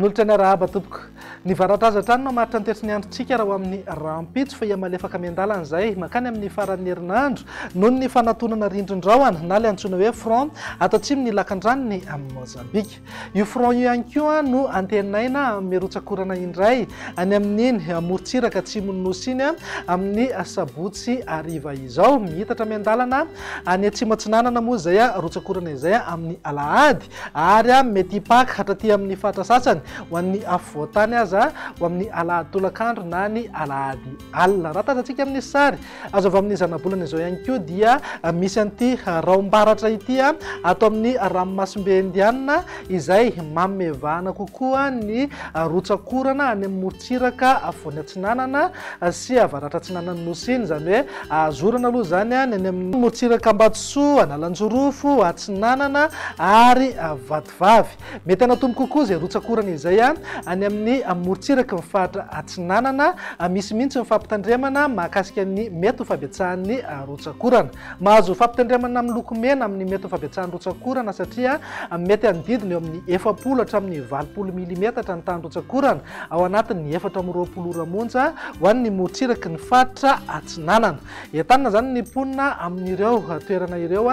Manolotra ny arahaba tompoko. Ny varatra azo hatrany no hamaritra ny toetry ny androntsika raha ho amin'ny rahampitso fa hihamalefaka miandalana izay mankany amin'ny faran'ny herinandro noho ny fanatonana rindrin-drahona na ilay antsoina hoe front ato atsimon'ny lakandranon'i Mozambika. Io front io ihany koa no antenaina hanome rotsak'orana indray any amin'iny morontsiraka atsimon'ny Nosy iny amin'ny sabotsy hariva izao. Miitatra miandalana any atsimo atsinanana moa izay rotsak'orana izay amin'ny alahady ary mety hipaka hatraty amin'ny faritra sasany ho an'ny afovoan-tany aza ho amin'ny alahady tolakandro na ny alahady alina. Raha tazantsika amin'ny sary azo avy amin'ny zanabolana izao ihany koa dia misy an'ity rahom-baratra ity ato amin'ny ranomasimbe Indiana izay manome vahana kokoa ny rotsak'orana any amin'ny morontsiraka afovoany atsinanana sy avaratra atsinanan'ny Nosy iny, izany hoe azo orana aloha izany ny any amin'ny morontsiraka Ambatosoa, Analanjirofo, Atsinanana ary Vatovavy. Mety hanatombo kokoa izay rotsak'orana izay any amin'ny morontsiraky ny faritra Atsinanana. Misy mihitsy ny fampitandremana mahakasika ny mety ho fahabetsahan'ny rotsak'orana. Mahazo fampitandremana miloko mena amin'ny mety ho fahabetsahan'ny rotsak'orana satria mety hanodidina eo amin'ny 40 hatramin'ny 80 milimetatra ny tahan'ny rotsak'orana ao anatin'ny 24 ora monja ho an'ny morontsiraky ny faritra Atsinanana. Entanina izany ny mponina amin'ireo toerana ireo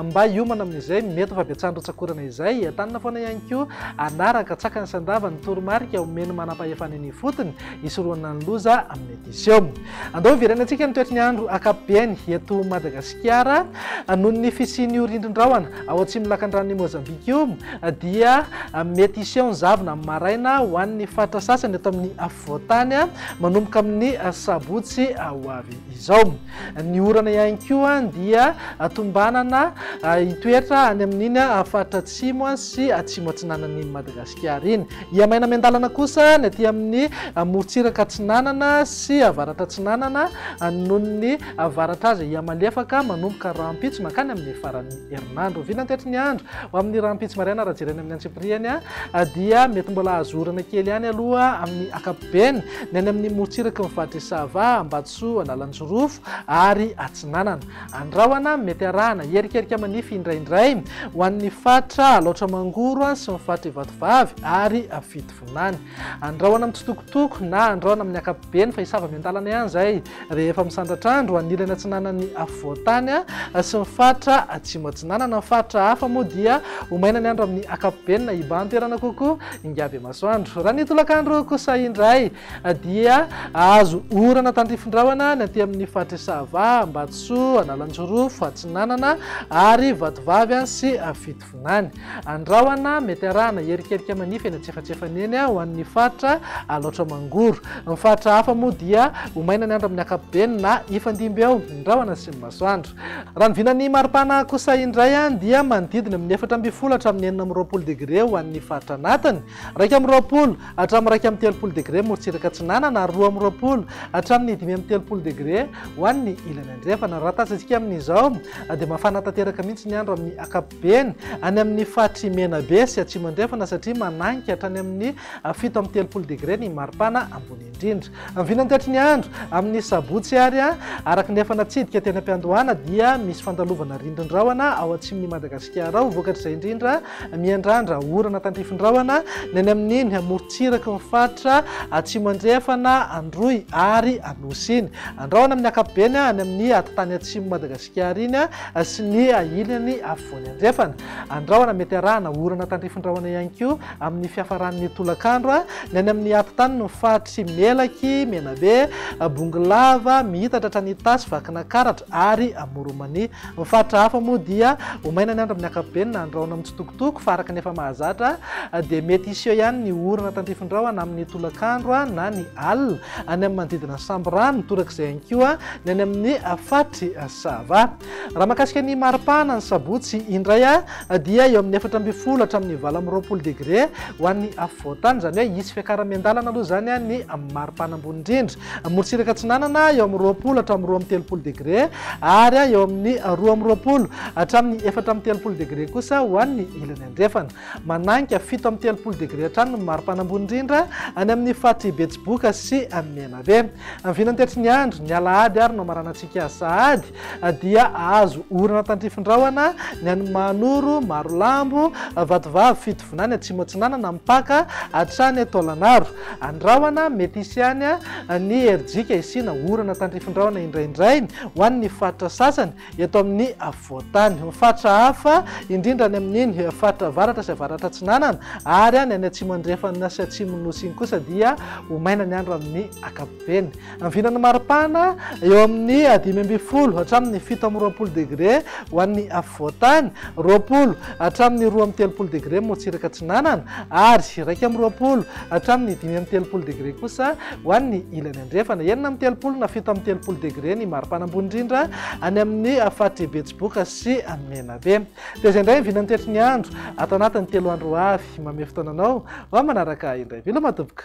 mba hiomana amin'izay mety ho fahabetsahan'ny rotsak'orana izay. Entanina foana ihany koa hanaraka tsakany sy andavany ny toromarika omen'ny manampahefana eny ifotony hisorohana ny loza mety hiseho. Andao hiverenantsika ny toetry ny andro ankapobeny eto Madagasikara. Noho ny fisian'io rindrin-drahona ao atsimon'ny lakandranon'i Mozambika io dia mety hiseho ny zavona amin'ny maraina ho an'ny faritra sasany eto amin'ny afovoan-tany manomboka amin'ny sabotsy ho avy izao. Ny orana ihany koa dia tombanana hitoetra any amin'iny faritra atsimo sy atsimo atsinanan'i Madagasikara iny. Hihamaina miandalana kosa ny aty amin'ny morontsiraka atsinanana sy avaratra atsinanana noho ny varatra azy hihamalefaka manomboka rahampitso mankany amin'ny faran'ny herinandro. Oviana ny toetry ny andro? Ho amin'ny rahampitso maraina raha jerena amin'ny antsipiriany dia mety mbola azo orana kely ihany aloha amin'ny ankapobeny ny any amin'ny morontsiraky ny faritr'i Sava, Ambatosoa, Analanjirofo ary Atsinanana. Andrahona mety arahana hierikerika manify indraindray ho an'ny faritra Alaotra Mangoro sy ny faritr'i Vatovavy ary Fitovinany. Andrahona mitsitokotoko na andrahona amin'ny ankapobeny fa hisava miandalana ihany izay rehefa misandratr'andro ho an'ny ilany atsinanan'ny afovoan-tany sy ny faritra atsimo atsinanana. Ny faritra hafa moa dia ho maina ny andro amin'ny ankapobeny na hibahan-toerana kokoa ingahy be masoandro. Raha ny tolakandro kosa indray dia azo orana tandrifin-drahona ny aty amin'ny faritr'i Sava, Ambatosoa, Analanjirofo, Atsinanana ary Vatovavy sy Fitovinany. Andrahona mety arahana hierikerika manify eny antsefatsefany eny ho an'ny faritra Alaotra Mangoro. Ny faritra hafa moa dia ho maina ny andro amin'ny ankapobeny na hifandimby eo ny rahona sy ny masoandro. Raha ny vinan'ny maripana kosa indray dia manodidina amin'ny 14 hatramin'ny 26 degre ho an'ny faritra anatiny. 21 hatramin'ny 31 degre morontsiraka atsinanana ary 22 hatramin'ny 35 degre ho an'ny ilany andrefana. Raha tazantsika amin'izao dia mafana tanteraka mihitsy ny andro amin'ny ankapobeny any amin'ny faritr'i Menabe sy Atsimo Andrefana satria mananika hatrany amin'ny 37 degre ny maripana ambony indrindra. Ny vinan'ny ny andro amin'ny sabotsy ary araka ny efa natsidika teny am-piandohana dia misy fandalovana rindrin-drahona ao atsimon'i Madagasikara ao. Vokatr'izay indrindra miandrandra orana tandrifin-drahona ny any amin'iny morontsiraky ny faritra Atsimo Andrefana, Androy ary Anosy iny. Andrahona amin'ny ankapobeny any amin'ny atitany atsimon'i Madagasikara iny sy ny ilany afovoany andrefana. Andrahona mety arahana orana tandrifin-drahona ihany koa amin'ny fiafaran'ny tolakandro ny any amin'ny atitany ny faritr'i Melaky, Menabe, Bongolava, miitatra hatrany Itasy, Vakinakaratra ary Amoronmania. Ny faritra hafa moa dia ho maina ny andro amin'ny ankapobeny na andrahona mitsitokotoko fa araka ny efa mahazatra dia mety hiseho ihany ny orana tandrifin-drahona amin'ny tolakandro na ny alina any amin'ny manodidina ny Sambirano, torak'izay ihany koa ny any amin'ny faritr'i Sava. Raha mahakasika ny maripana ny sabotsy indray dia eo amin'ny 14 hatramin'ny 28 degre ho an'ny afovoan-tany, izany hoe hisy fiakarana. fiakaram-miandalana aloha izany ny maripana ambony indrindra. Morontsiraka atsinanana eo amin'ny 20 hatramin'ny 32 degre ary eo amin'ny 22 hatramin'ny 34 degre kosa ho an'ny ilany andrefana. Mananika 37 degre hatrany ny maripana ambony indrindra any amin'ny faritr'i Betsiboka sy Menabe. Ny vinantetry ny andro, ny alahady ary no hamaranantsika sahady dia hahazo orana tandrifin-drahona ny any Mahanoro, Marolambo, Vatovavy, Fitovinany, Atsimo Atsinanana, mipaka hatrany Taolagnaro. Andrahona, mety hisy ihany ny herijika hisiana orana tandrifin-drahona indraindray ho an'ny faritra sasany eto amin'ny afovoan-tany. Ny faritra hafa, indrindra any amin'iny faritra avaratra sy avaratra atsinanana ary any any atsimo andrefana sy atsimon'ny Nosy iny kosa dia ho maina ny andro amin'ny ankapobeny. Ny vinan'ny maripana eo amin'ny 15 hatramin'ny 27 degre ho an'ny afovoan-tany, 20 hatramin'ny 32 degre morontsiraka atsinanana ary 21 hatramin'ny 35 degre kosa ho an'ny ilany andrefana. 36 na 37 degre ny maripana ambony indrindra any amin'ny faritr'i Betsiboka sy Menabe. Dia izay indray ny vinan'ny toetry ny andro ato anatin'ny 3 andro ho avy. Mamehy fotoana anao ho amin'ny manaraka indray. Veloma tompoko.